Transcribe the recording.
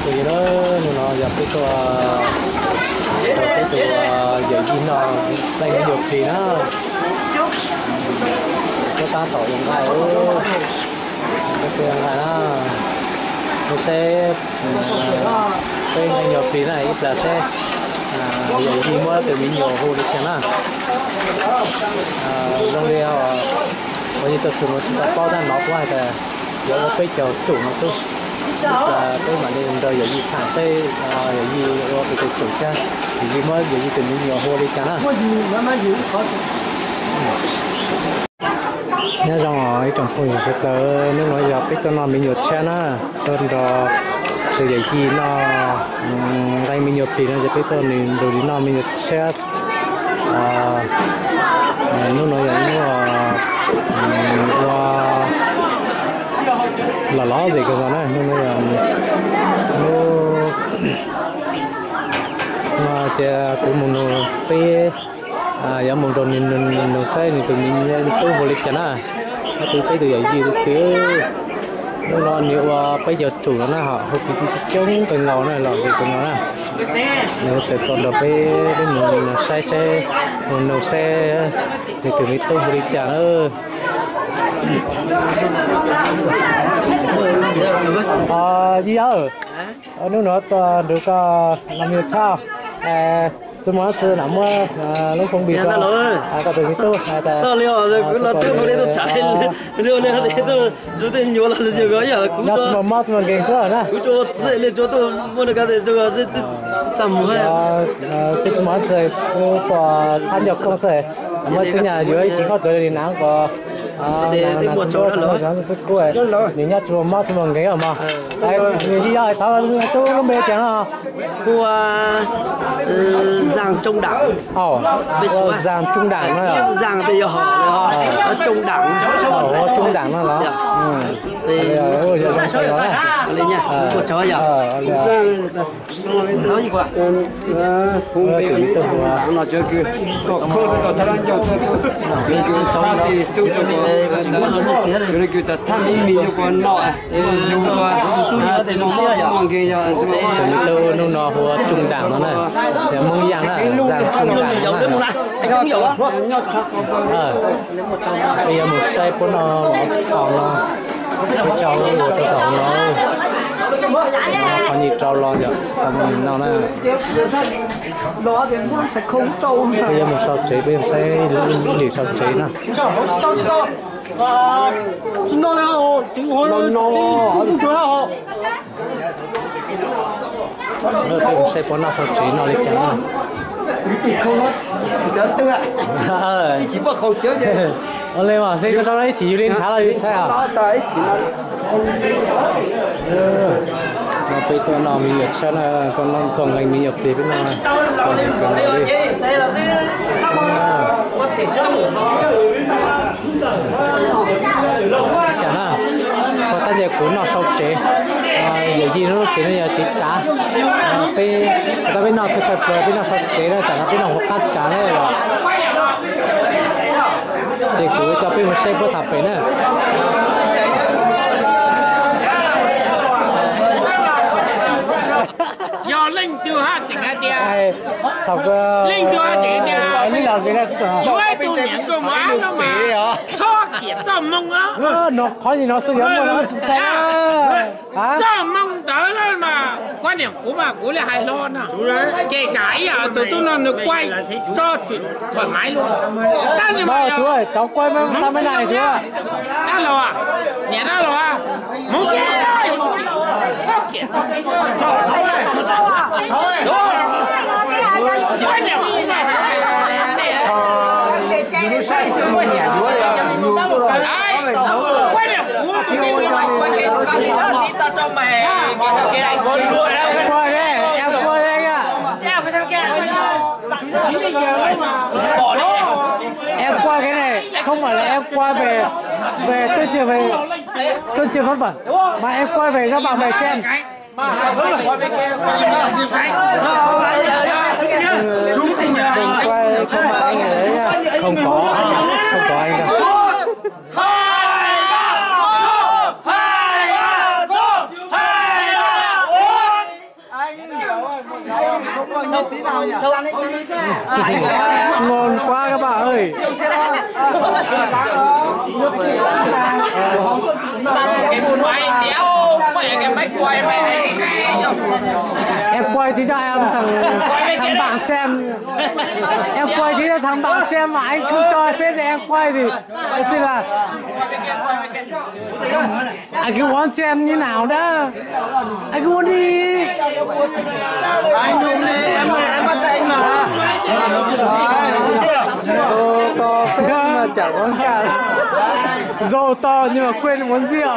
Ces hnub no yog peb tuaj, peb tus yawm yij no, leej me nyuam plig na, tuaj tab tom ua nqaij, peb ua nqaij na, mus saib peb leej me nyuam plig na ib plag seb yawm yij muab tus me nyuam hu li cas na. Zoo li uas yij tau tsum no tsis tau paub tab nov kuv hais tias yuav ua peb caug tsum no xwb. Ib plag peb mam li nrog yawm yij tham seb yawm yij ua tus tsum thiab yawm yij muab yawm yij tus me nyuam hu li cas na. Nyob zoo ib tsoom phooj ywg sawv daws, hnub no yog peb tuaj noj me nyuam tshiab na, tuaj nrog tus yawm yij noj, leej me nyuam plig no ces peb tuaj nrog nws noj me nyuam tshiab. Hnub no yog hnub ua los los zem kawg nkaus na, hnub no yog hnub no ces kuv mus nug peb, yuav mus nrog nws nug saib nws tus me tub hu li cas na. Ob tug peb tus yawm yij tus twg, hnub no nws ua peb caug tsum no na, ho hu kwv tij coob kawg nkaus na, los zem kawg nkaus na. Nws hu tawm tuaj nrog peb, peb mus saib seb, mus nug seb nws tus me tub hu li cas na. Yij yawg, hnub no tuaj nrog koj los me nyuam tshiab, txuj mus txwv na muab lub phone npis rau koj tus me tub. Nyob tsis muaj mob tsis muaj nkeeg xwb na. Txuj mus txwv kuj tuaj thab ncauj koob xwb, muab txiv nyaj yuav ib cev khaub dawb li na kom xwb kub, nws nyob tsis muaj mob tsis muaj nkeeg mog. Yij yawg, thov tub lub npe tiag no. Hu ua Zaj Tsoo Dam. Zaj Tsoo Dam no. Zaj tej yog ho, Tsoo Dam, Tsoo Dam no los. Yog zoo sawv los na. Hu npe no cov kws kom khoob xwb kom thab lab ncauj xwb, cov kws thab tis tub, cov kws thab me mis yuav kom no, zoo ua tsis muaj mob tsis muaj nkeeg yog zoo. Tus me tub hnub no hu ua Tsoo Dam no na, yog Hmoob Yaj na, Zaj Tsoo Dam no na. Peb yuav mus saib puab noj los tau no, peb tau ua rau tau no, qhov nyuam rau los yog tsis tau mus noj na. Peb yuav mus sau tsev, peb yuav saib lwm sau tsev na. Peb mus saib puab noj sau tsev noj li cas na. Ua li mas, seb koj rau ib chim yug li nrhav los yus txhais os. No peb tuaj noj me nyuam tshiab na, tuaj noj nqaij me nyuam plig peb noj li. Cas na, kuv tab sis kuv noj sau tsev, yawm yij lub tsev no yog tsev tsav. Peb, tab peb noj thawj thawj plaws peb noj sau tsev na, tsam no peb noj hauv qab tsav na los. Ces kuv coj peb mus saib puab tham pem na. Yog leej twg haj tseem hais tias, leej twg haj tseem hais tias, yuav ib tug niam nkauj mos ab no mas txhob khiav txoj moo. No qhov no xwb yuav muaj tsis ntshai. Txoj moo ntawd na mas kuv niam kuv mas kuv li hais hlo no, ces kam ib yam tus tub no nws quaj txoj tsis thoải mái luôn. Tab sis mas cov quaj xab maiv na tsuav dab laug, niam dab laug, Hmoob txhob khiav txoj moo. Em qua cái này, không phải là em qua về, về tuyên truyền về, tuyên truyền pháp luật, mà em quay về cho bạn bè xem. Đừng quay cho mà anh ấy nha. Không có, không có anh đâu. Ngon quá các bạn ơi. Em quay tí cho em thằng, thằng bạn xem. Em quay tí cho thằng bạn xem mà anh không cho phép thì em quay thì xin là Anh cứ uống xem như nào đã. Anh cứ uống đi. Anh uống đi, em, em bắt tay anh mà. Dù to phết mà chẳng uống cạn. Dù to nhưng mà quên uống rượu.